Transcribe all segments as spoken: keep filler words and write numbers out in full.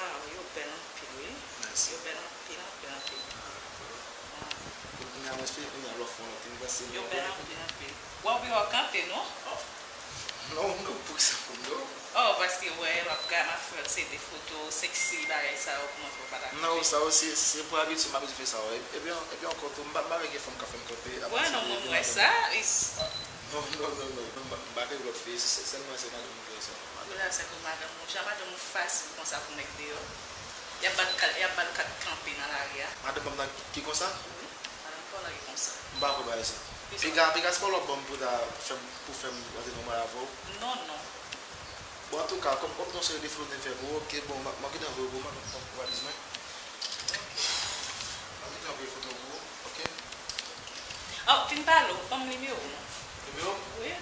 Waw, yo bèl anpil, wi. Mèsi. Yo bèl anpil, anpil, anpil. Kounye a, mwen espere kounye a lè w fè yon lòt, li pase. Yo bèl anpil, anpil. Waw, pi w kanpe, non? Non, non, pou ki sa pou m non? Oh, paske, wè, m ap ga-, m ap fè se de foto seksi, bagay sa yo, pou mwen fè w pa ta kanpe. Non, sa yo, se, se pou abitye, m abitye fè sa yo. E, epi, epi ankò tou, m pa, m pa renmen gen fanm k ap fè m kanpe. Wè, non, mwen, m wè sa. Non, non, non, non, non, m pa, m pa gen lòt fi, se, se, sèlman se madanm mwen ki fè sa. Ou la, se akoz madanm ou, jan madanm ou fasil konsa pou nèg deyò. Y ap ba l kat, y ap ba l kat kanpe nan lari a. Madanm pa m nan ki, ki konsa? Wi, madanm pa w nan ki konsa. M pa kwè bagay sa. Piga, piga se pa w l ap ban m pou ta fè m, pou fè m rantre nan mari avè w. Non, non. Bon, antouka, kòm, kòm gon seri de foto te fè pou ou, ok, bon, m ap, m ap gentan voye pou ou, m ap, m ap, valiz mwen. Ok. M ap gentan voye foto pou ou, ok? Oh, fin pale w, ban m nimewo w non. Nimewo? Wi.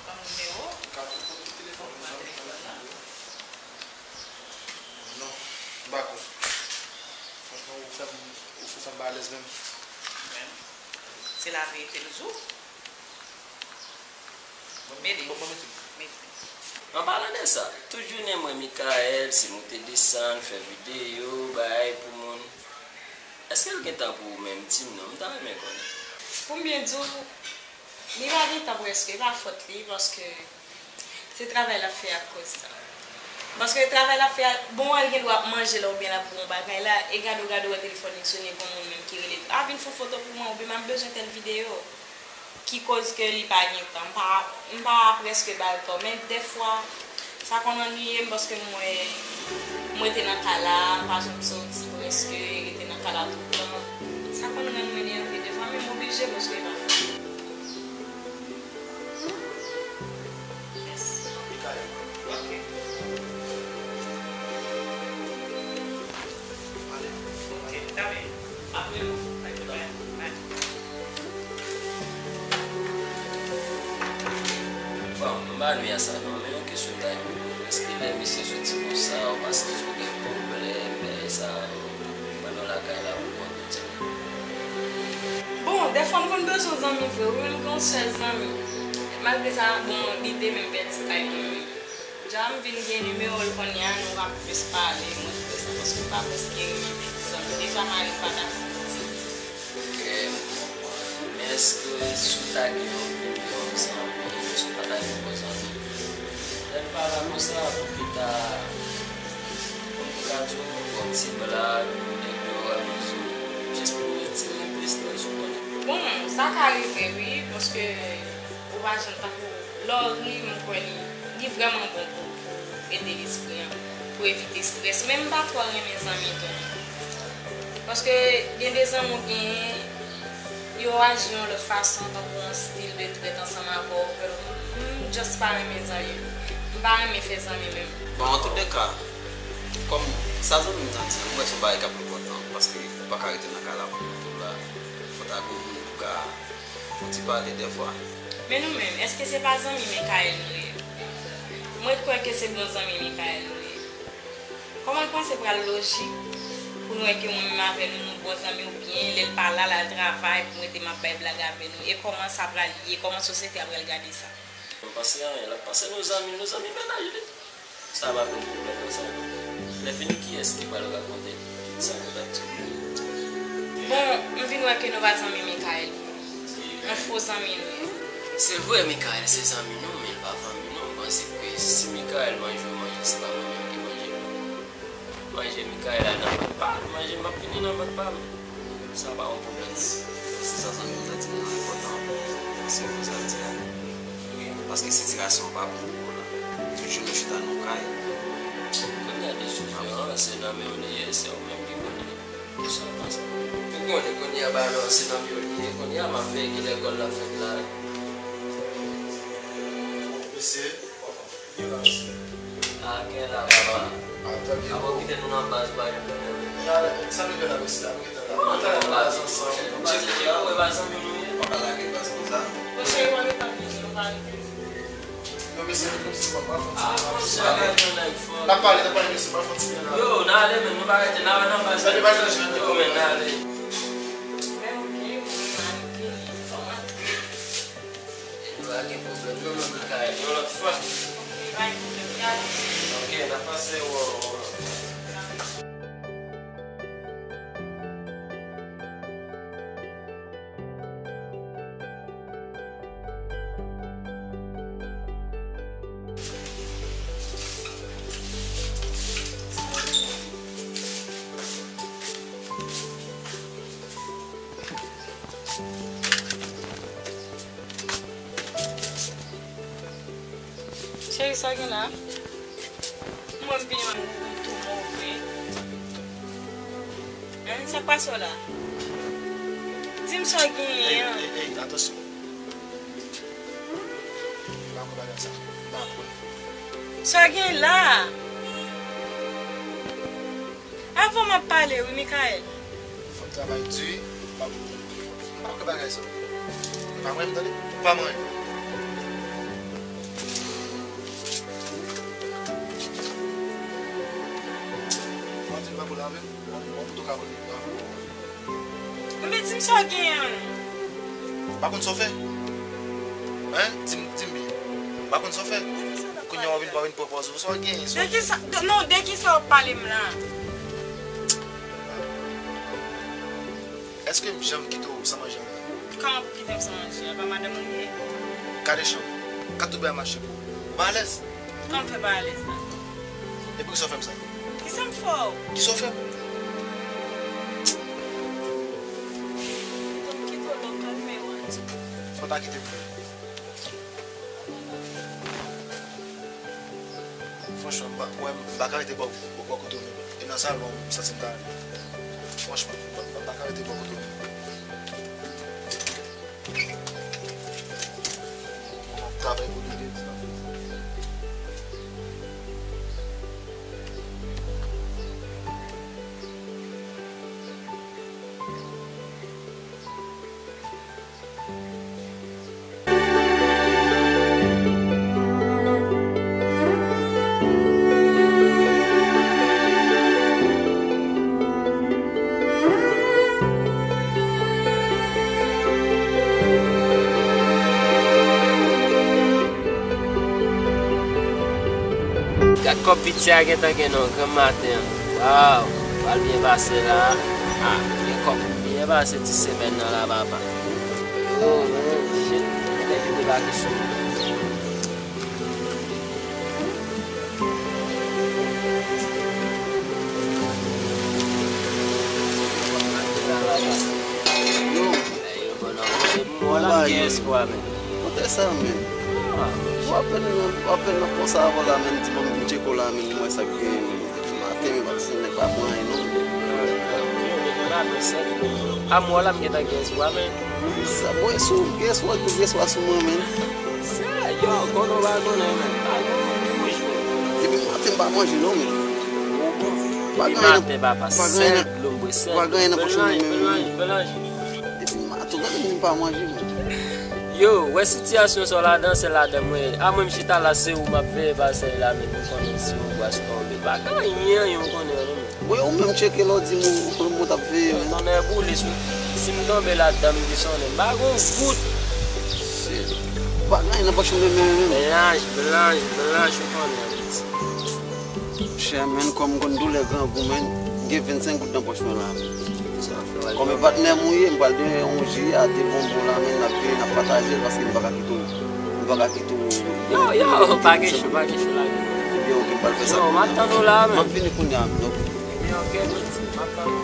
Ban m nimewo w. Ou ka tou foto telefòn ou, zanmi, ban m nimewo w. Non, m pa kwè. Franchman, ou fè m, ou fè m pa alèz menm. Menm. Se laverite m di w. Mete. Bon, bon, mete. Mete. An palan de sa, tout jounen m wè Michael, se moute desann, fè videyo, bay pou moun. Èske l gen tan pou ou menm? Di m non, m ta renmen konnen. Pou m byen di w, li pa gen tan prèske, e pa fòt li, paske se travay l ap fè a k koz sa. Paske travay l ap fè a, bon, l gen dwa ap manje la oubyen l ap pran yon bagay la, e gade w gade w wè telefòn li sonnen, gon moun menm ki rele l, a vin fè yon foto pou mwen, oubyen m ap bezwen tèl videyo. Ki koz ke li pa gen tan. M pa, m pa prèske ba l tò, men dèfwa, sa konn annuiye m paske m wè m rete nan kay la, m pa janm soti prèske, rete nan kay la toutan. Sa konn rann mwen nève dèfwa, men m oblije paske e pa fòt mwen. Mèsi. Ok. Ok, ta byen. Apre nou, bay kout men. Bay. Bon, m pa nwi a sa non, men yon kesyon m ta renmen poze w, èske lè misye soti konsa, ou pa santi w gen pwoblèm, bagay sa yo, pandan w lakay la, pou kont ou di m? Bon, dèfwa m konn bezwen zanmi vre, wi, men m gen yon sèl zanmi. Malgre sa, bon, li te menm pèdi kay mwen, men. Dja m vin gen nimewo l kounye a, nou ka plis pale, mwen twouve sa, paske m pa prèske renmen pèdi zanmi. Deja mari m pa dakò pou sa. Ok, m konprann. Men èske si w ta gen yon, yon zanmi, èske w pa ta gen yon bon zanmi? Lè n pa la konsa, pou ki ta, pou ki ta di w yon ti blag, yon de deyò amizye, jis pou retire plis strès ou konnen. Bon, sa ka rive, wi, paske ou pa janm tankou lè w ri, m kwè li, li vrèman bon pou, pou ede lespri an, pou evite strès. Men m pa twò renmen zanmi tou non. Paske gen de zanmi w genyen, yo aji yon lòt fason, tankou yon stil de trèt ansanm avè w, m just pa renmen zanmi. M pa renmen fè zanmi menm. Bon, an tout de ka, kòm sa zanmi m nan di, m wè se yon bagay k ap enpòtan, paske ou pa ka rete nan kay la pou kont ou la, fò ta gen yon moun pou ka fè yon ti pale dèfwa. Men nou menm, èske se pa zanmi Michael nou ye? Mwen kwè ke se bon zanmi Michael nou ye. Kòman w panse pral lojik pou nou wè ke mwen menm avè nou, nou bon zanmi oubyen lè l pa la, l al travay pou mete m ap bay blag avè nou? E kòman sa pral ye? Kòman sosyete a pral gade sa? Mwen panse anyen, l ap panse nou zanmi, nou zanmi mennaj li. Sa pa vin pwoblèm nan sa non. Lè fini, kiyès ki pral rakonte tout sa nou t ap di? Bon, m vin wè ke nou pa zanmi Michael. Yon fo zanmi nou ye. Se vre, Michael se zanmi nou, men l pa zanmi nou. M panse ke si Michael manje yon manje, se pa mwen menm ki manje l. Manje Michael al nan vant pa l, manje m ap vini nan vant pa m. Sa pa yon pwoblèm. Se sa zanmi m nan di m nan enpòtan anpil. Se vre sa l di a. Wi, paske sitiyasyon an pa bon pou ou la. Toujou nou chita nan yon kay. Kounye a desizyon an, se nan men w li ye, se ou menm ki konnen. Kisa w panse? Ou konnen kounye a bagay la se nan men w li ye. Kounye a m ap veye ki lè gòl la fèt la. Mesye, gen la mesye. A, gen la papa. A, tanpri. Avan w kite nou nan baz, ou pa gen pwoblèm. Sa nou fè la mesye la, nou gentan la. Nou gentan nan baz ansanm. Chèf, chèf, ou wè pa zanmi nou ye? Ou pa lage baz konsa. Bon, cheri, mwen gentan vini, nou pa rive. Yo, mesye, nou konn si papa fò ti. A, konsa, pa gen nèg fò. N ap pale, n ap pale, mesye, pa fò ti byen la. Yo, n ale, men nou pa rete, n ale nan baz. Yo, men n ale. Men ok, mwen, mwen vini, fò m antre. E nou pa gen pwoblèm, non, non, nou ka al yon lòt fwa. Ok, pa gen pwoblèm, n ale. Ok, n ap pase, wè, wè. Sa gen la? Mwen m vin wè m tou move. Hein, sa k pase w la? Di m sa w genyen an. Ey, ey, ey, atansyon. M pa kwè bagay sa. M pa kwè. Sa w gen la? Avan m ap pale wi, Mikaèl. Fò m travay di, m pa, m pa kwè bagay sa. Pa mwen, tande? Pa mwen. Mwen di m pa pou lavé, mwen, mwen tou ka pou lavé. Enben, di m sa w genyen an. Pa konn sa w fè? Hein? Di m, di m byen. Pa konn sa w fè? Kounye a w vin, w vin pran pòz ou. Sa w genyen, sa w... De ki sa, de, non, de ki sa w ap pale m la? Èske m janm kite w san manje anvan? Kòman pou kite m san manje? A pa madanm ou m ye? Gade chanm ou. Kat tout bagay mache pou ou. Ou pa alèz? Kòman m fè pa alèz la? E poukisa w fè m sa? Kisa m fè w? Kisa w fè m? Kòm kite w la, kalme w, Andy. Fò w ta kite m. Franchman, m pa, mwen, m pa ka rete bò, bò, bò kote w menm. E nan salon, m santi m ta ale. Franchman, m pa, m pa ka rete bò kote w menm. M ap travay pou nou de. Gad kòb piti a gentan gen nan granm maten an. Waw, pral byen pase la. Ah, gen kòb byen pase ti semèn nan la, papa. Yo, men, shit, nèg yo debake sou mwen. Yo, Yo, bon, non, se mwen la m gen espwa, men. Kote sa, men? Ah, w apèn nan, w apèn nan pon sa avè w la, men, di bon, m vin tcheke w la, men, m wè sa k genyen, men. Maten, men, pa ti nèg pa pran anyen, non. Yo, men, m pa pran sa. A mwen la m gentan gen espwa, men. Sa, bon, e sou, gen espwa, tou gen espwa sou mwen, men. Sa, yo, konnen w pa konnen, men. Pa gen yon wouj, men. Depi maten, m pa manje, non, men. Depi maten, papa, sèl dlo m bwè, sèl dlo. Pa gen anyen nan pòch mwen, men. Depi maten, gade moun pa manje, men. Yo, wè sitiyasyon sa w ladan, se ladan mwen ye. A mwen m chita la, se ou m ap veye pasèy la, men m konnen si yon gwas tonbe. Pa gen anyen, anyen m konnen an non, men. Bon, ou menm tcheke lè w di m ou, ou t ap veye, men. Tonnè boule, si, si m tonbe ladan, m desonnen. M pa gen yon gout. Shit. Pa gen anyen nan pòch mwen, men, men. Blanch, blanch, blanch, ou konnen. Monchè, men, kòm m konn doulè grangou, men, m gen vennsenk goud nan pòch mwen la, men. Kòm e patnè m ou ye, m pral de yon ji a de bonbon la, men, n ap veye, n ap pataje l, paske m pa ka kite w, m pa ka kite w. Yo, yo, pa gen cho, pa gen cho la. Ebyen, oke, m pral fè sa. Yo, m ap tann ou la, men. M ap vini kounye a, men, oke. Ebyen, oke, m ap tann ou.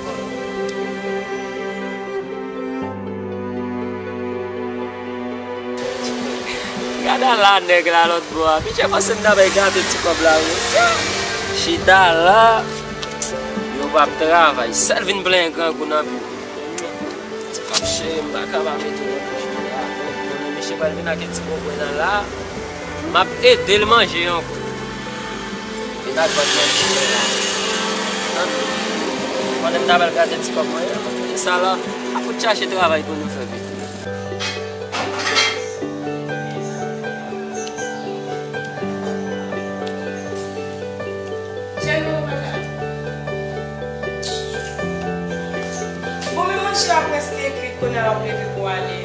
Gad ala nèg la lòt bò a. Piche panse m ta bay gate ti kòb la wi. Chita la. Yo p ap travay. Sèl vin plenyen grangou nan pi. Ti kòb cheri m pa ka pa mete nan bouch mwen la. Konnen misye pral vin ak ti kòb mwen nan la. M ap ede l manje ankò. Vin ak vant mwen tou la. Tande. Pandan m ta pral gate ti kòb mwen an, e sa la, a fout chache travay pou nou fè piti. Cheri, ou malad? Bon, men manje a prèske kwit, kounye a w ap leve pou w ale.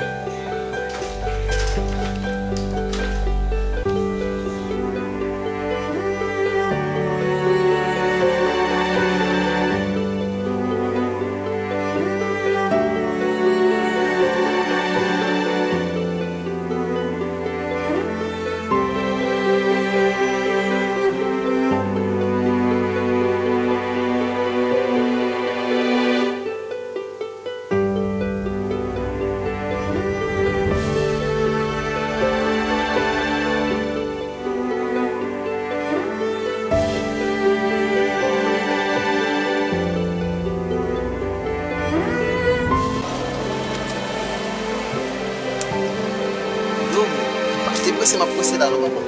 Si m ap prese la, non, papa.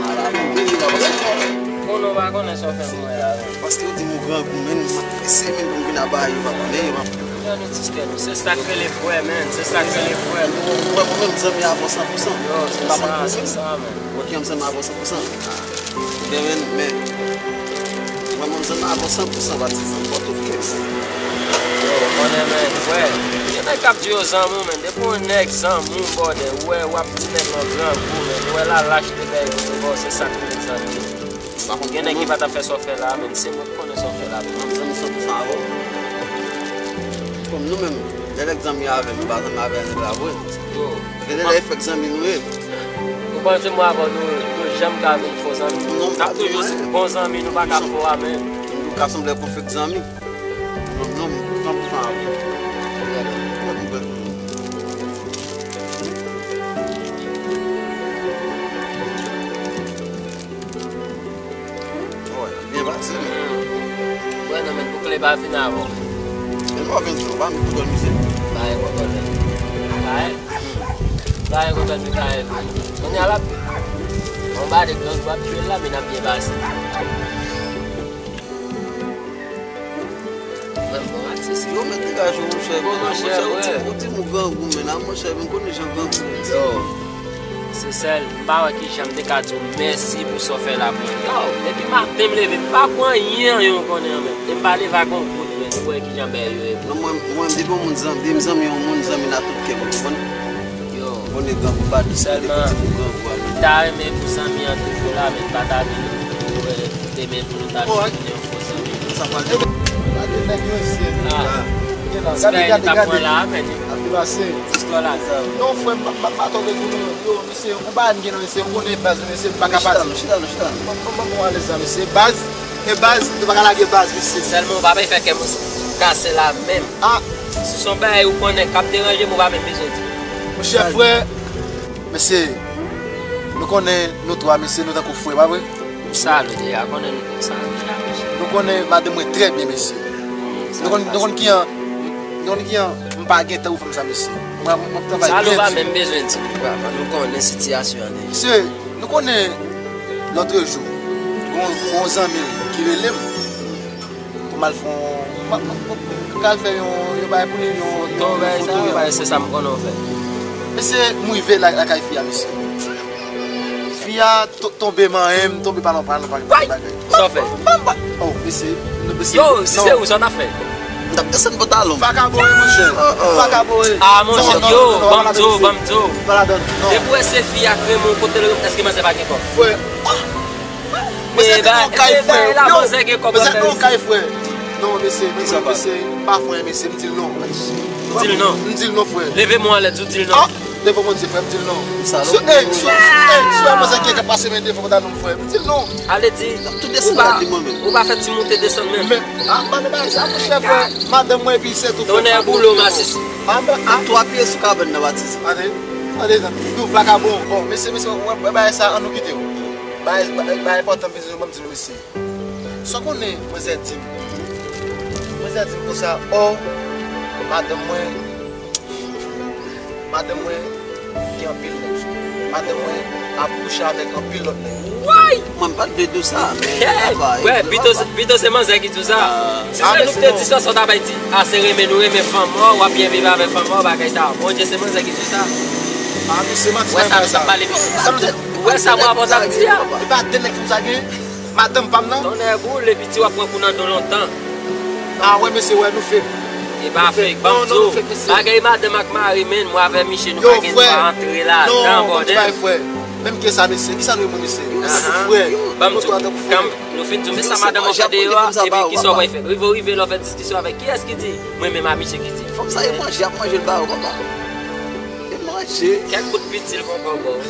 Ala, bon, vini la, papa. Bon, nou pa konnen sa w fè m wè la, menn. Paske yo di m ou grangou, menn, m ap prese, menn, pou m vin aba yo, papa. Men, papa. Jan nou distè nou. Se sa k rele frè, menn. Se sa k rele frè. Ou wè, mwen menm, zanmi avè w san pou san. Yo, se sa, se sa, menn. Mwen ki zanmi avè w san pou san. Men, men, men. Mwen menm, zanmi avè w san pou san, patizan. Mwen tou flex. Yo, konnen, menn, frè. Gen nèg k ap di yo zanmi w, menn. Depi yon nèg zanmi w, brother, ou wè, w ap di nèg lan grangou, menn. Ou wè, la lach de bèy, se sa k rele zanmi. Gen nèg ki pa t ap fè sa w fè la, menn. Se mwen ki konnen sa w fè la, menn. Mwen zanmi san pou san avè w. Kòm nou menm, lè nèg zanmi avè m, nou pa zanmi avè nèg la vre. Yo. Gen lè e fèk zanmi nou ye. Ou panse mwen avè w, nou, nou janm ka vin fo zanmi? Non, n ap toujou bon zanmi, nou pa ka fo a menm. Nou ka sanble kon fèk zanmi. Non, non, san pou san avè w. Wè, byen pase, men. Wè, non, men pou kle pa vin avè w. E mwen vin tou, pa m pou dòmi, se. Ba e kontan. Ba e. Ba e kontan, men ba e. Kounye a l ap. Bon, ba de gran gwa, pye la, men n ap byen pase. Mwen bon atis. Yo, men degaje w, monchè. Bon, monchè, ou ti, ou ti mou grangou, men, a, monchè, men konnen jan grangou ye. Yo. Se sèl, m pa wè ki jan m te ka di w mèsi pou sa w fè la pou mwen. Yo, depi maten m leve, m pa pran anyen, anyen w konnen an, men. E m pa leve ak yon goud, men. Ou wè ki jan bèy yo ye. Non, mwen, mwen, depi yon moun zanmi, depi m zanmi yon moun, zanmi nan tout kè m, ou konprann? Yo. Konnen grangou pa di, se depi ti pou grangou a, men. M ta renmen pou zanmi an toujou la, men m pa ta vin, wè, demen pou nou ta vin yon fo zanmi. Sa pral. Gade nèg yo isit. Ah. Gade, gade, gade. Ap pase. Istwa la. Non, frè m, m, m, m pa tande tou non. Yo, mesye, yon bagay m gen nan mesye, m konnen baz, mesye, m pa ka pati. Chita non, chita non, chita non. Bon, bon, bon, bon, alèz la, mesye. Baz, e baz, nou pa ka lage baz, mesye. Sèlman, ou pa bezwen fè kè m kase la menm. Ah. Si se yon bagay ou konnen k ap deranje m, ou pa menm bezwen di. Monchè, frè, mesye, nou konnen nou twa, mesye, nou tankou frè, pa vre? Sa nou deja konnen nou konn sa deja, mesye. Nou konnen madanm mwen trè byen, mesye. Nou konn, nou konn kijan, nou konn kijan m pa gen tan pou fè m sa, mesye. Mwen, mwen, mwen travay byen di. Sa nou pa menm bezwen di, papa. Nou konnen sitiyasyon an deja. Mesye, nou konnen lòtrejou, gon, gon zanmi m ki rele m. Pou m al fè yon, m, m, m, m, m al fè yon, yon bagay pou li, yon, yon, yon foto, yon bagay, se sa m konnen w fè. Mesye, m rive la, lakay fi a, mesye. Fi a to-, tonbe manyen m, tonbe pa nan, pa nan, pa nan bagay. Sa w fè? Oh, mesye, non, mesye. Yo, si se ou, sa w t ap fè? M t ap desann pantalon m. Vakabon, wi, monchè. Vakabon, wi. Ah, monchè, yo, ban m di w, ban m di w. Pa ladan, non. Depi w wè se fi a k renmen w, kote l renmen w, èske manzè pa gen kòb? Frè, ah. Mesye, te gon kay, frè. Yo, mesye, te gon kay, frè. Non, mesye, mesye, mesye, m pa fè, mesye, m di l non. Ou di l non? M di l non, frè. Leve men w anlè, di w di l non. Ah, devan Bondye, frè, m di l non. Sou, ey, sou, ey, sou, manzè ki ka pase men devan pantalon m, frè, m di l non. Ale di, ou pa, ou pa fè ti moute desann menm. Men, ah, pa nan bagay sa, monchè, frè. Madanm mwen, epi se tou, frè. Tonnè boule w, masisi. Ah, twa pye sou kabann nan, batizan. Tande, tande, tande. Nou vakabon. Bon, mesye, mesye, wè, wè, bagay sa, ann nou kite w. Bagay, bagay, bagay enpòtan, mesye, ban m di nou, mesye. Sa w konnen manzè di m? Manzè di m konsa, o, madanm mwen, madanm mwen gen anpil nèg sou li. Madanm mwen ap kouche avèk anpil lòt nèg. Woy! Mwen, m pa t vle di w sa, men apa, wè, pito se, pito se manzè ki di w sa. Si se nou ki te di sa, sa w ta bay di? A, se renmen nou renmen fanm, o, w ap byen viv avèk fanm, o, bagay sa. Bondye, se manzè ki di w sa. A, misye manti, wè sa, nou t ap pale, wè sa, bravo, t ap di a. E pa de nèg fanm sa gen? Madanm pa m nan? Tonnè boule, piti w ap pran kou nan do lontan. A wè, mesye, wè, nou fake. E pa fake, ban m di w. Bagay madanm ak mari, menn, mwen avè misye, nou pa gen dwa antre ladan, brother. Menm ke sa, mesye, kisa nou ye, mwen, mesye? Frè. Ban m di w, kan nou fin di w, men sa madanm ou fè deyò a, epi kisa w pral fè? Rive w rive, lè w fè diskisyon avèk kiyès ki di? Mwen menm a misye ki di. Fanm sa, e manje, ap manje l ba yo, papa. E manje. Kèk kout pitil konkonbo.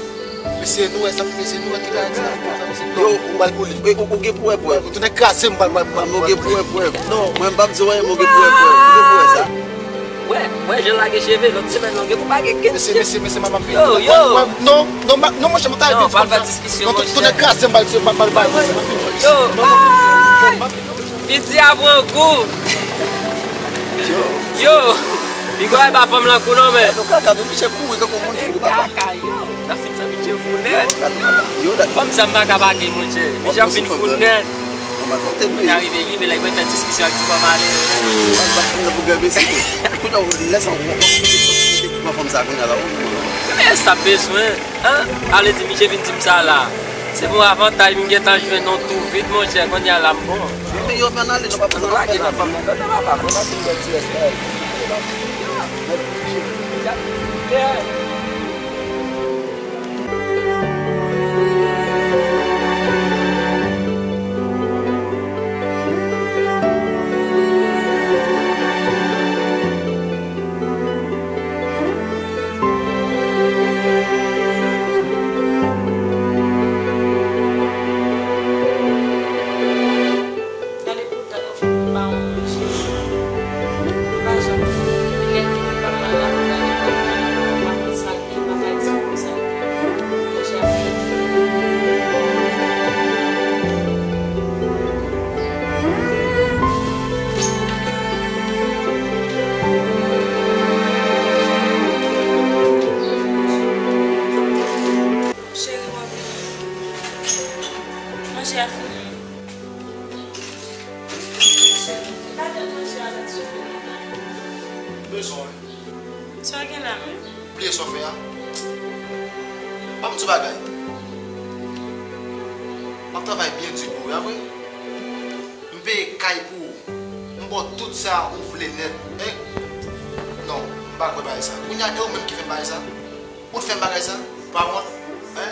Mesye, nou wè sa, mesye, nou wè ki bagay sa, mesye. Yo, ou pral pou li. Ou, ou gen pou wè prèv. Ou tounen kraze m, pral, pral, pral. Ou gen pou wè prèv. Non, mwen m p ap di w anyen, men ou gen pou wè prèv. Ou gen pou wè sa. Wè, wè, jan l lage cheve, lòt semèn, ou gen pou pa gen kenn. Mesye, mesye, mesye, m ap fini. Yo, yo. Non, non, non, monchè, nou ta vin di konsa. Non, tounen kraze m, pral, pral, pral. Yo, non. Piti a pran kou. Yo. Yo. Piga w pa fanm lan kou non, men. Nou kaka tou, misye kouri tankou moun fou, papa. Kaka, yo. N ap fin fè misye fou nèt. Fanm sa m pa ka pa gen, monchè. Misye ap fin fou nèt. Mwen rive, rive la, mwen fè diskisyon ak ti fanm ale. Men sa bezwen, hein? Ale di misye vin di m sa la. Se pou avantaj m gentan jwenn non tou vit, monchè, kounye a la m bon. Yo fè n ale, nou pa pran lage nan fanm nan. Tande papa, mwen pase yon bèl ti rès la. Gade pou dat nou fè pou pa yon manje. Nou pa janm fè. Lè ki nou pa mal la, pou gade pou pa konn sa l ye, pa ka di konsa l ye. Manje ap fè. Cheri, w ap vini. Manje a fini. Cheri, pa tann manje a avèk soufle non. Bezwen. Sa w gen la menm? Bliye sa w fè a. Ban m ti bagay. M ap travay byen di pou ou, a vre? M peye kay pou ou. M ba w tout sa ou vle nèt. Hein? Non, m pa kwè bagay sa. Kounye a, e ou menm ki fè m bagay sa? Ou t fè m bagay sa? Pa wont? Hein?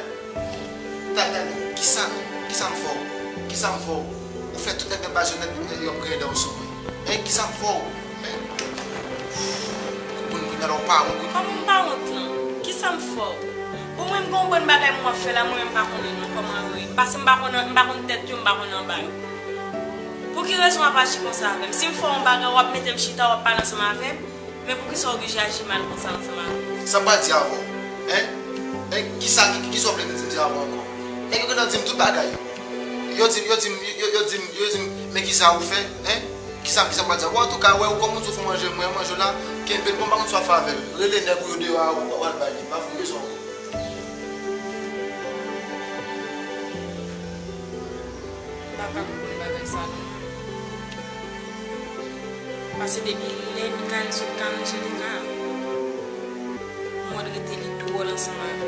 Talè, talè, kisa, kisa m fè w? Kisa m fè w? Ou fè tout nèg nan baz yo nèt, yo ap griyen dan yo sou mwen. Hein? Kisa m fè w? Hein? Kounye a la, ou pa wont? Kòman m pa wont lan? Kisa m fè w? Pou mwen, m gen yon bann bagay mwen w ap fè la, mwen menm m pa konnen non, kòman yo ye. Paske m pa konn, m pa konn tèt yo, m pa konn anba yo. Pou ki rezon w ap aji konsa avè m? Si m fè w yon bagay, w ap mete m chita, w ap pale ansanm avè m? Men poukisa w oblije aji mal konsa ansanm avè m? Sa m pral di avè w, hein? Hein? Kisa, ki, kisa w vle m di avè w ankò? Nèg yo gentan di m tout bagay. Yo di m, yo di m, yo, yo di m, yo di m, men kisa ou fè, hein? Kisa, kisa m pral di avè w? Antouka, wè, ou kòm ou di w fè manje, mwen, manje w la, kenbe l, bon, m pa konn sa w ap fè avè l. Rele nèg ou yo deyò a, w, w al ba li. M pa fout bezwen w. M pa ka konprann bagay sa non. Paske depi lè Mikael sot kay Angelika, m wè l rete li dwòl ansanm avè m.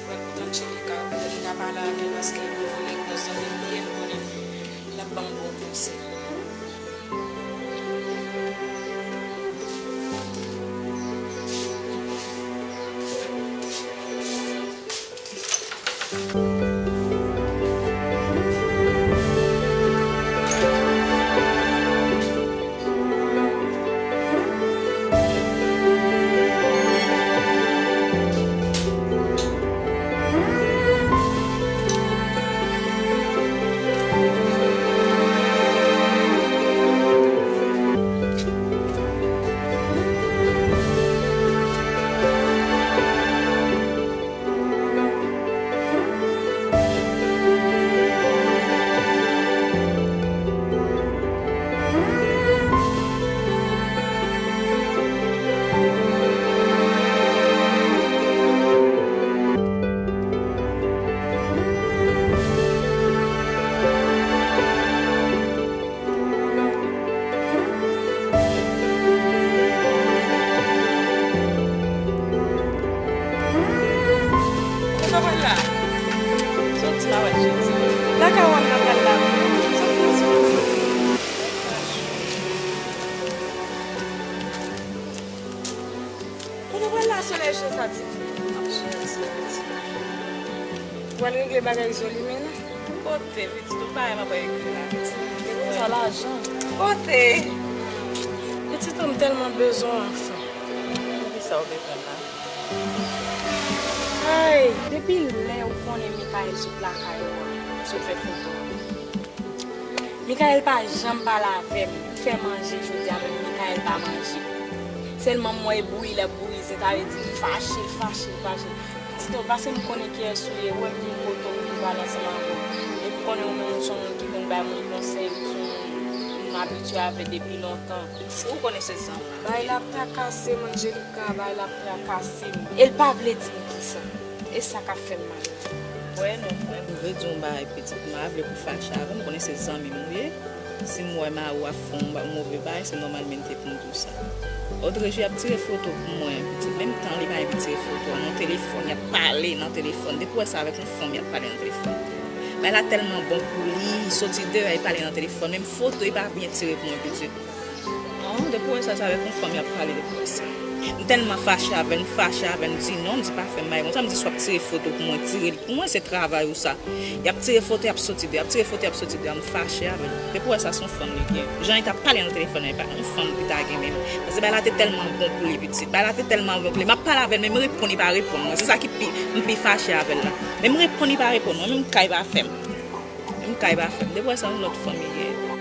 Mwen kontan Angelika, li ka pale avè l paske m konnen gwo zanmi m li ye, m konnen l ap ban m bon konsèy. Kote w pral la? Soti, m pa wè l soti. Lakay w a m nan pral la. Soti, soti. Kote w pral la, solèy cho sa, tifi? M ap soti. Ou pral regle bagay Zolimen an? Kote, pitit, ou pa wè m ap regle la, pitit? Depi sa lajan. Kote? Pitit, ou m tèlman bezwen w anfen. Poukisa w bezwen m la? Ay, depi lè ou konnen Mikael sot lakay ou a, sot fè foto. Mikael pa janm pale avè m, fè manje jodi a menm, Mikael pa manje. Sèlman m wè l bouyi, l ap bouyi zen, sa vle di l fache, l fache, l fache. Tito, pase m konnen kiyès ou ye, wè m vin kote w, m vin pale ansanm avè w. Epi konnen ou menm ou se yon moun ki konn bay moun konsèy, ou se yon moun Abitye avè depi lontan. Ou konnen se zanmi. Bagay la ap trakase m, Angelica, bagay la ap trakase m. E l pa vle di m kisa. E sa k ap fè m mal. Wè non, frè m. M vle di yon bagay pitit, m pa vle pou fache avè m, ou konnen se zanmi m ou ye. Si m wè mari w ap fè yon ba- move bagay, se nòmal menm te pou m di w sa. Otrejou, y ap tire foto pou mwen, pitit. Menm tan li pa envite tire foto a nan telefòn, y ap pale nan telefòn. Depi w wè sa avèk yon fanm, y ap pale nan telefòn. Bagay la tèlman bon pou li, li soti deyò, y pale nan telefòn. Menm foto, y pa byen tire pou mwen, pitit. Non, depi w wè sa, se avèk yon fanm y ap pale depi w wè sa. M tèlman fache avè l, m fache avè l, m di non, m di pa fè m bagay konsa, m di swa ap tire foto pou mwen, tire l pou mwen, se travay ou sa. Y ap tire foto, y ap soti deyò, y ap tire foto, y ap soti deyò, m fache avè l. Depi w wè sa, se yon fanm li gen. Jan li t ap pale nan telefòn nan, e pa yon fanm li ta gen menm. Paske bagay la te tèlman bon pou li, pitit. Bagay la te tèlman bon pou li. M ap pale avè l, men m reponn, li pa reponn mwen. Se sa ki pi, m pi fache avè l la. Men m reponn, li pa reponn mwen. Menm kay pa fè m. Menm kay pa fè m. Depi w wè sa, yon lòt fanm li gen.